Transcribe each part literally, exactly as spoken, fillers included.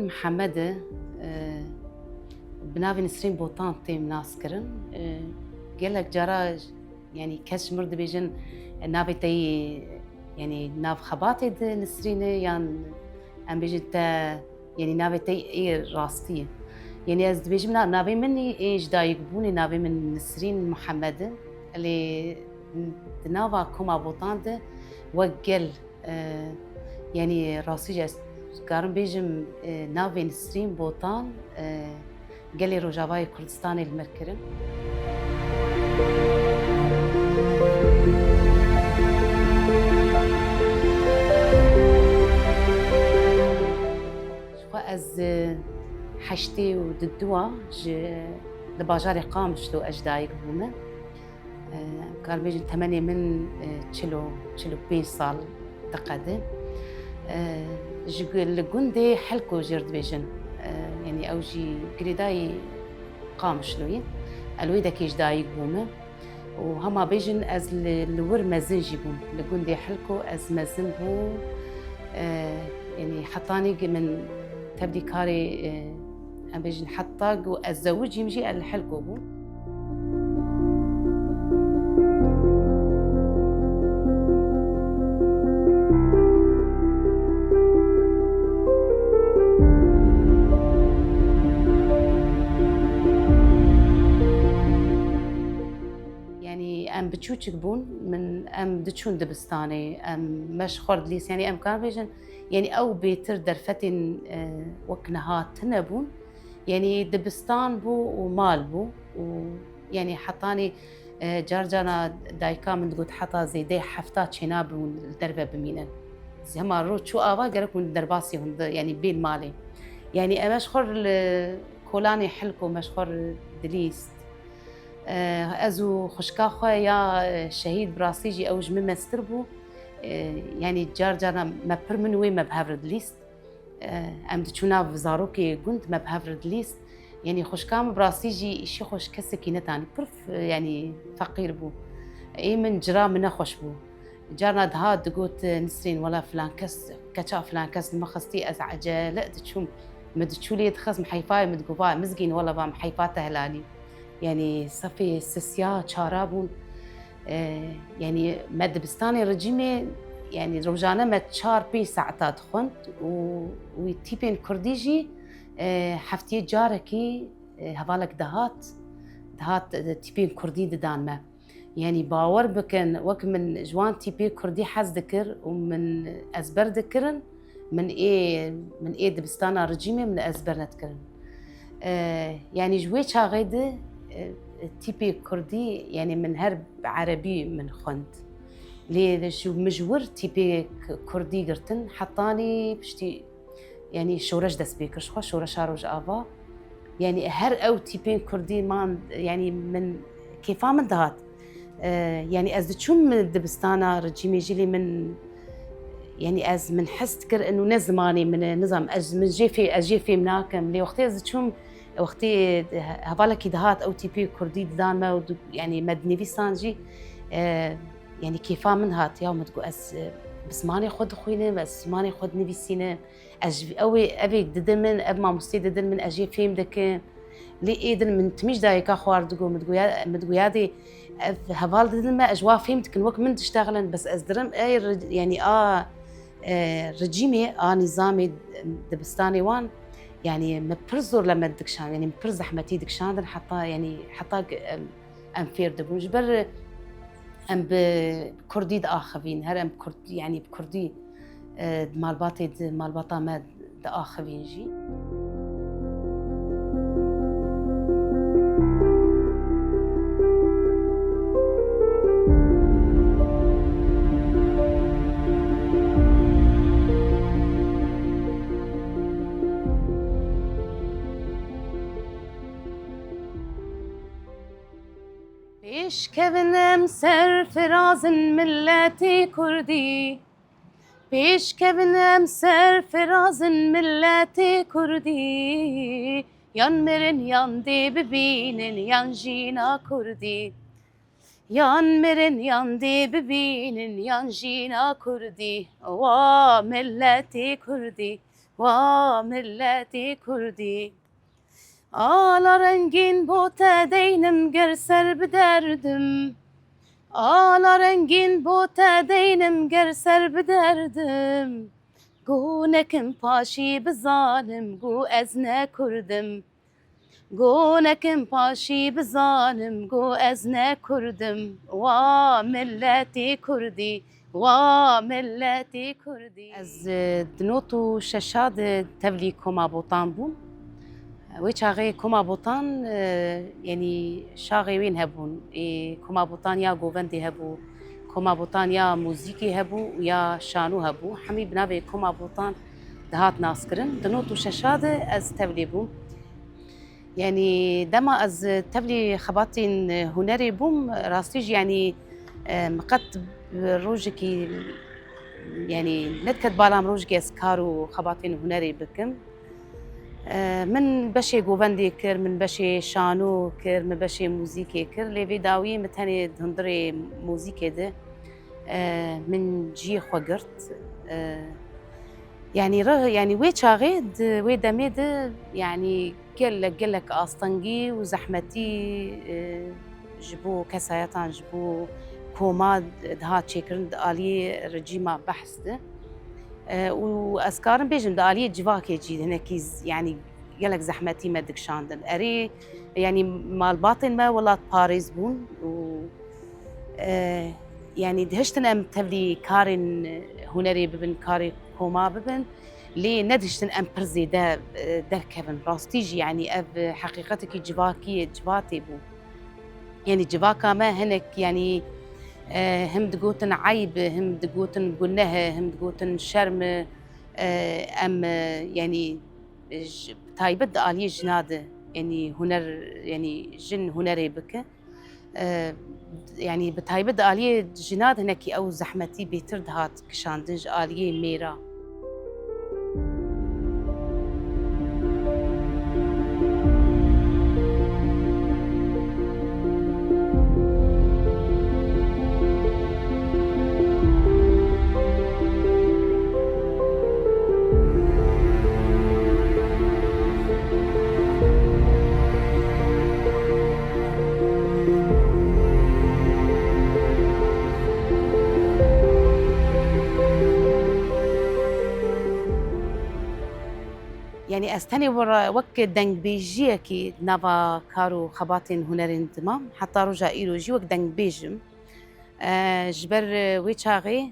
Mihemed e, e, bi navê Nisrîn Botan têm naskirin. E, gelek cara, yanî kes ji mir dibêjin, e, navê te yê, yanî nav xebatê di Nisrîn e, yan em bêjin te, yanî navê te yê rastî ye. Yanî ez dibêjim na-, navê min ê ji dayikbûnê navê min Nisrîn Mihemed e. Lê di nava koma Botan de wek gel, e, yanî rastî jî ez dikarim bêjim, e, navê Nisrîn Botan, e, gelê Rojavayê Kurdistanê li mir kirin. Ji xwe ez, e, heştê û duduwa ji, li bajarê Qamişlo ez ji dayik bûme. E, em karin bêjin temenê min, e, çil û, çil û pênc sal diqede. E, ji gu-, li gundê Helko jê re dibêjin. E, yanî ew jî girêdayî Qamişlo ye. Ez li wê dekê ji dayik bûme. Û hema bêjin ez li, li wir mezin jî bûm. Li gundê Helko ez mezin bûm. E, yanî hetanî ku min tevdî karê, e, em bêjin heta ku ez zewicîm jî ez li Helko bûm. Yanî em biçûçik bûn, min, em diçûn dibistanê, em me ji xwe re dilîst, yanî em karin bêjin, yanî ew bêtir derfetên, e, wek niha tune bûn. Yanî dibistan bû û mal bû û yanî hetanî, e, car carna dayika min digot heta zêdeyê hefta çênabûn li derve bimînin. Hema roj çû ava gerek hûn derbasî hûn di, yanî bên malê. Yanî em ji xwe re li kolanê Hilko me ji xwe re dilîst. E, ez û xwişka xwe ya, e, şehîd bi rastî jî ew ji min mestir bû. E, yanî car carna me pir min wê me bi hev re dilîst. E, em diçûn nav zarokê gund me bi hev re dilîst. Yanî xwişka min bi rastî jî îşê xwe ji kesekî netanî. Pir f-, yanî feqîr bû. Ê min cira min nexweş bû. Carna dihat digot, Nisrîn, wela filan kes, keça filan kes li min xistî, ez ecele diçûm. Min diçû lê dixist, min heyfa ye, min digot, va Mizgîn, wela va min heyfa te helalî. Yanî sefê sisiya çara bûn. E, yanî me dibistanê rejîmê, yanî rojane me çar pênc saeta dixwend û wî tîpên kurdî jî, e, heftiyê carekî, e, hevalek dihat, dihat, e, tîpên kurdî didan me. Yanî bawer bikin, wek min ji wan tîpê kurdî hez dikir û min ezber dikirin, min ê, min ê dibistana rejîmê min ezber nedikirin. E, yanî ji wê çaxê de, e, tîpê kurdî, yanî min her bi erebî min xwend. Lê ji, min ji wir tîpê k-, kurdî girtin, hetanî piştî, yanî şoreş dest pê kir, ji xwe şoreşa Rojava. Yanî her ew tîpên kurdî man, yanî min kêfa min dihat. E, yanî ez diçûm dibistana rejîmê jî lê min, yanî ez, min his dikir inu ne zimanê min e, nizam ez, min jê fê-, ez jê fêm nakim. Lê wextê ez diçûm, wextê he-, hevalekî dihat ew tîpê kurdî didan me û di-, yanî me dinivîsan jî, e, yanî kêfa min hat ya, min digot ez, e, bi zimanê xwe dixwînim, ez zimanê xwe dinivîsînim. Ez ji ew ê, ev ê didin min, ev mamostê didin min, ez jê fêm dikim. Lê ê din min timî ji dayika xwe re digot, min digoya, min digoya dê ev heval didin me, ez ji wa fêm dikim, wek min diştexilin, bes ez dirim, ey, ri-, yanî a, e, rejîmê, a nîzamê dibistanê wan, yanî me pir zor le me dikişand, yanî min pir zehmetî dikişandin, heta, yanî heta, em, em fêr dibûn. Ji ber em bi kurdî diaxivîn, her em kurd, yanî bi kurdî, e, di malbatê, di malbata me diaxivîn jî. Pêşkevin em serfirazin milletê kurdî. Pêşkevin em serfirazin milletê kurdî. Yan mirin yan dê bibînin yan jîna kurdî. Yan mirin yan dê bibînin yan jîna kurdî. Wa milletê kurdî. Wa milletê Kurdî, ala rengîn bo te deynim ger ser biderdim. Ala rengîn bo te deynim ger ser biderdim. Go nekim paşî bizanim, go ez ne Kurdim. Go nekim paşî bizanim, go ez ne Kurdim. Wa milletê Kurdî, wa milletê Kurdî. Ez, e, di not û şeşa de tevlî Koma Botan bûm. Wê çaxê Koma Botan, e, yanî şaxê wên hebûn. Ê, Koma Botan ya govendê hebû, Koma Botan ya muzîkê hebû û ya şano hebû. Hemî bi navê Koma Botan dihat naskirin. Di not û şeşa de ez tevlî bûm. Yanî dema ez tevlî xebatên hunerê bûm, rastî jî yanî, e, min qet rojekî, yanî nediket bala min rojekî ez kar û xebatên hunerê bikim. E, min beşê govendê kir, min beşê şano kir, min beşê muzîkê kir, lê vê dawiyê min tenê di hundirê muzîkê de, e, min cihê xwe girt. E, yanî re-, yanî wê çaxê di wê demê de, yanî gelek, gelek astengî û zehmetî, e, ji bo kesayeta, ji bo koma dihat çêkirin di aliyê rejîma Behs de. E, û ez karim bêjim, di aliyê civakê jî hinekî z-, yanî gelek zehmetî me dikişandin. Erê, yanî malbatên me welatparêz bûn û, e, yanî dihiştin em tevlî karên hunerê bibin, karê koma bibin, lê nedihiştin em pir zêde, e, derkevin. Rastî jî, yanî ev heqîqetekî civakî, civatê bû. Yanî civaka me hinek, yanî, e, him digotin eyb, him digotin guneh, him digotin şerm, e, em, e, yanî, e, ji, bi taybet di aliyê jina de, yanî huner, yanî jin hunerê bike. E, yanî bi taybet di aliyê jina de hinekî ew zehmetî bêtir dihat kişandin ji aliyê mêra. Yanî ez tenê were wek dengbêjiyekî nava kar û xebatên hunerên dimam, heta roja îro jî wek dengbêj im. E, ji ber, e, wê çaxê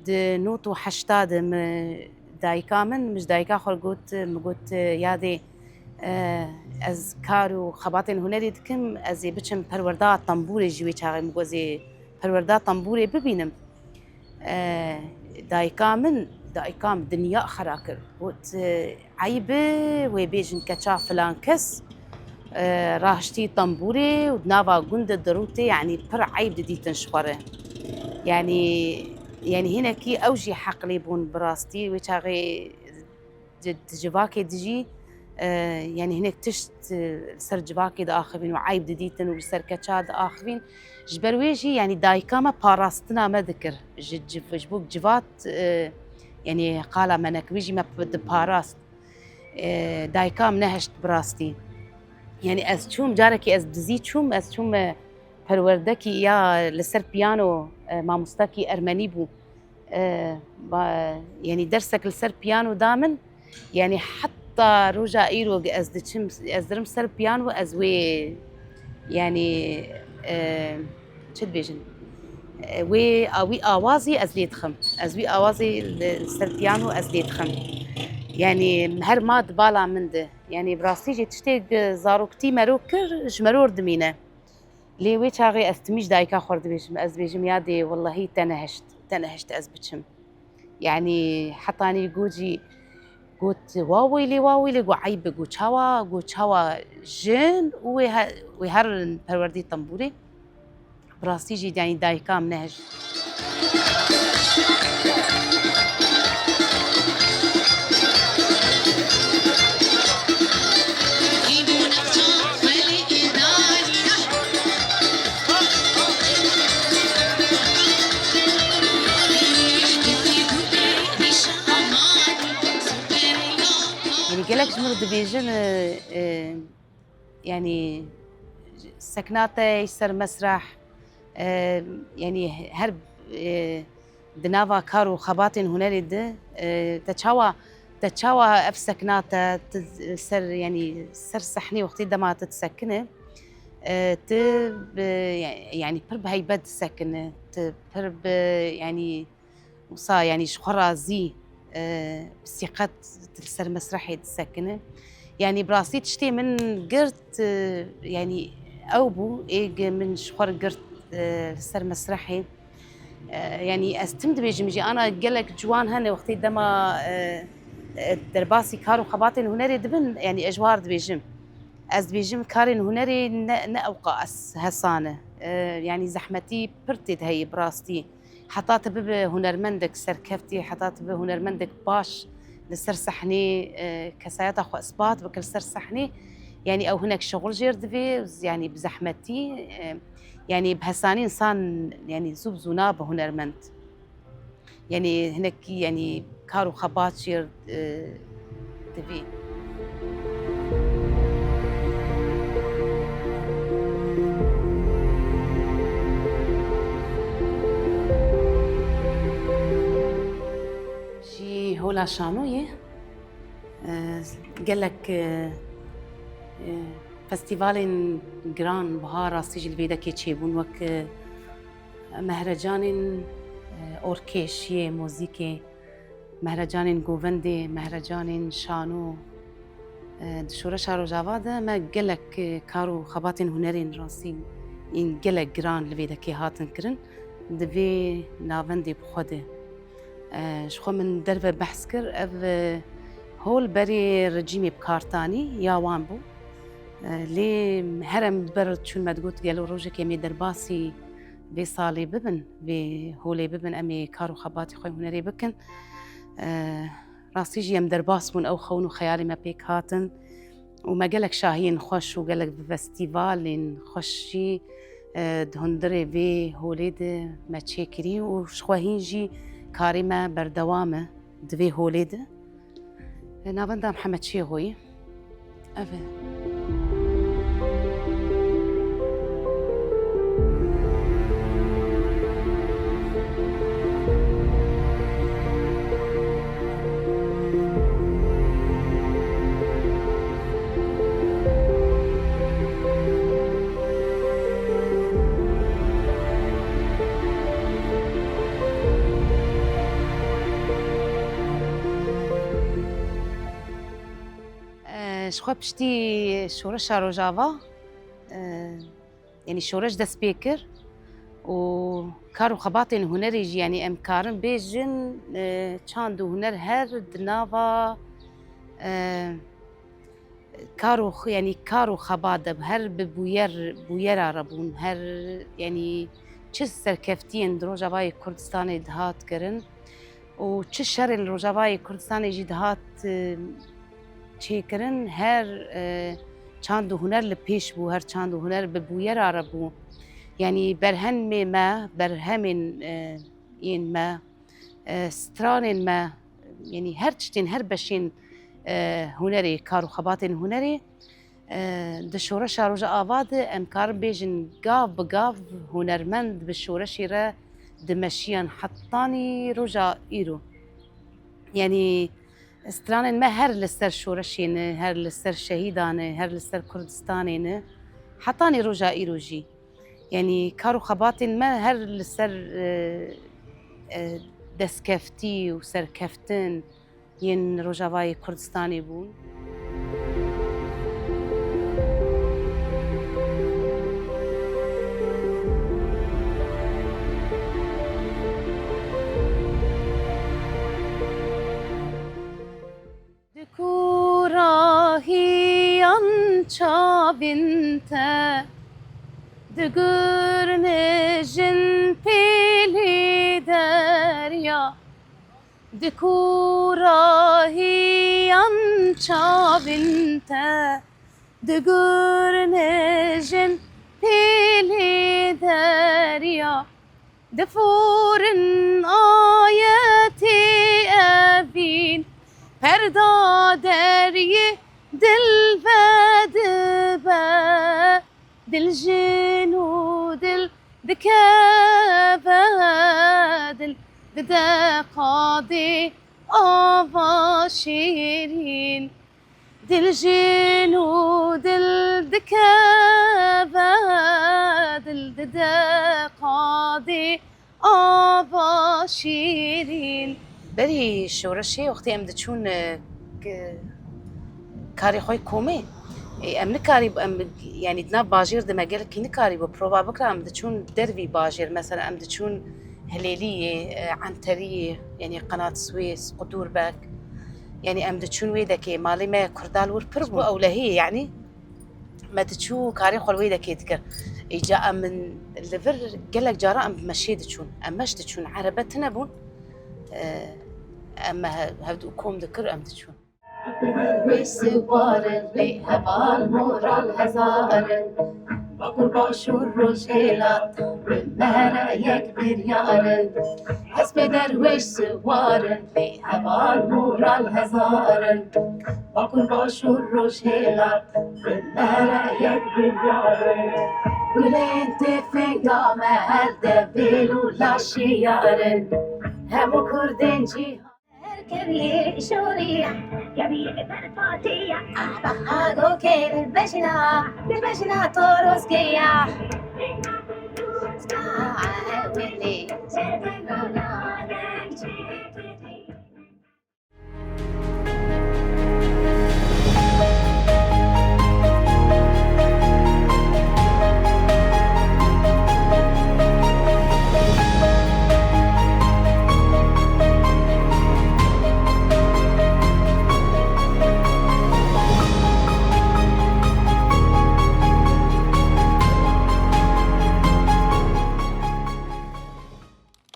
di not û heşta de min dayika min, min ji dayika xwe got, min got, e, yadê, e, ez kar û xebatên hunerê dikim, ez ê biçim perwerda tembûrê jî wê çaxê min got, ez ê perwerda tembûrê bibînim. E, dayika min, dayika min dinya xera kir. Got, e, eyb e, wê bêjin keça filan kes, e, rahiştî tembûrê û di nava gund de dirûtê, yanî pir eyb didîtin ji xwe re. Yanî, yanî hinekî ew jî heqlê bûn bi rastî. Wê çaxê di, di civakê de jî, e, yanî hinek tişt, e, li ser civakê diaxivîn û eyb didîtin û li ser keça diaxivîn. Ji ber wê jî, yanî dayika me parastina me dikir. Ji civ-, ji bo civat, e, yanî qala me nekir, wî jî me p-, diparast. E, dayika min nehişt bi rastî. Yanî ez çûm, carekî ez dizî çûm, ez çûm, e, perwerdekî ya li ser piyano, e, mamostakî ermenî bû. E, ba, yanî dersek li ser piyano da min. Yanî heta roja îro ez diçim, ez dirim ser piyano, ez wê, yanî, e, çi dibêjin? E, wê, a, wî awazî ez lê dixim. Ez wî awazî li ser piyano ez lê dixim. Yanî her ma di bala min de. Yanî bi rastî jî tiştê zaroktî mero kir, ji mero dimîne. Lê wê çaxê ez timî ji dayika xwe re dibêjim, ez dibêjim, ya dê, wellahî te nehişt, te nehişt ez biçim. Yanî hetanî got jî, got, wa weylê, wa weylê, got, eyb e, got, çawa, got, çawa jin û wê he-, wê herin perwerdî tembûrê. Bi rastî jî, yanî dayika min nehişt. Ji min re dibêjin, e, e, yanî sekna te ser mesreh, e, yanî her, e, di nava kar û xebatên hunerê de, e, te çawa, te çawa ev sekna te, tu ser, yanî ser sehnê wextê dema tu disekine, e, tu bi, yanî pir bi heybet disekine, tu pir bi, yanî wisa, yanî ji xwe razî, e, bi sîqet li ser mesrehê disekine. Yanî bi rastî tiştê min girt, e, yanî ew bû, êg min ji xwe re girt, e, li ser mesrehê. E, yanî ez tim dibêjim jî, ana gelek ciwan hene wextê dema, e, e, derbasî kar û xebatên hunerê dibin, yanî ez ji wan re dibêjim. Ez dibêjim karên hunerê ne, ne ewqas hesan e. E, yanî zehmetî pir tê de heye bi rastî. Heta tu bibe hunermendek serkeftî, heta tu bibe hunermendek baş li ser sehnê, e, kesayeta xwe isbat bike li ser sehnê, yanî ew hinek şixul jê re divê, yanî bi zehmetî, e, yanî bi hesanî însan, yanî zû bi zû nabe hunermend. Yanî hinekî, yanî kar û xebat jê re, e, divê. Ji hola şanoyê, e, gelek, e, e, festîvalên giran buha rastî jî li vê dekê çêbûn, wek, e, mehrecanên, e, orkêş yê muzîkê, mehrecanên govendê, mehrecanên şano. E, di şoreşa Rojava de me gelek, e, kar û xebatên hunerên rastî yên gelek giran li vê dekê hatin kirin. Di vê navendê bi xwe de, e, ji xwe min derve behs kir, ev, e, hol berê rejîmê bi kar tanî ya wan bû. E, lê her em ber çûn me digot gelo rojekê em ê derbasî vê salê bibin, vê holê bibin, em ê kar û xebatê xwe hunerê bikin. E, rastî jî em derbas bûn, ew xewn û xeyalê me pêk hatin û me gelek şahiyên xweş û gelek festîvalên xweş jî, e, di hundirê vê holê de me çêkirî û ji xwe hîn jî karê me berdewam e di vê holê de. Navenda Mihemed Şêxoyî. Ev e. E, ji xwe piştî şoreşa Rojava, e, yanî şoreş dest pê kir û kar û xebatên hunerê jî, yanî em karin bêjin, e, çand û huner her di nava, e, kar û, yanî kar û xebat de her bi bûyer, bûyera re bûn, her, yanî çi serkeftiyên di Rojavayê Kurdistanê dihat kirin û çi şerên li Rojavayê Kurdistanê jî dihat, e, çêkirin, her, e, çand û huner li pêş bû, her çand û huner bi bûyera re bû. Yanî berhemê me, berhemên, e, yên me, e, stranên me, yanî her tiştên, her beşên, e, hunerê, kar û xebatên hunerê, e, di şoreşa Rojava de em karin bêjin gav bi gav hunermend bi şoreşê re dimeşiyan hetanî roja îro. Yanî stranên me her li ser şoreşê ne, her li ser şehîdan e, her li ser Kurdistanê ne, hetanî roja îro jî. Yanî kar û xebatên me her li ser, e, e, destkeftî û serkeftin yên Rojavayê Kurdistanê bûn. Di kûrahiyan çavên te digurnijin pêlê derya. Di kûrahiyan çavên te digurnijin pêlê derya. Difurin ayetê evîn, Perda deriyê dil vedibe, dil jin û dil dikeve, dil dide qadê ava şêrîn. Dil jin û dil dikeve, dil dide qadê ava şîrîn. Berî şoreşê wextê em diçûn, e, k-, karê xwe komê, e, em nikarî, em, yanî di nav bajêr de me gelekî nikarîbû prova bikira, em diçûn dervî bajêr, mesela em diçûn Hilêliyê, e, Enteriyê, yanî Qenat Swês, Qudûrbek, yanî em diçûn wê dekê, malê me Kurda li wir pir bû, ewlehiyê, yanî me diçû karê xwe li wê dekê dikir. Îca em li vir gelek cara em bi meşê diçûn. Em meş diçûn. Erebe tune bûn. E, em me he-, hevdû kom dikir, em diçûn. Wê siwarin lê heval moral hezarin. Bakur baş û rojhêlat bi me re yek biryarin. Hespê derwêş siwarin lê heval moral hezarin. Bakur baş û rojhêlat bi me re yek biryarin. Gulên têfênga me her devêl û laşiyarin. Hemû kurdên cîhan. Her kevlî şorî, kevlî berfatiya. Baha gokê bejna, bejna torozkeya. Welê,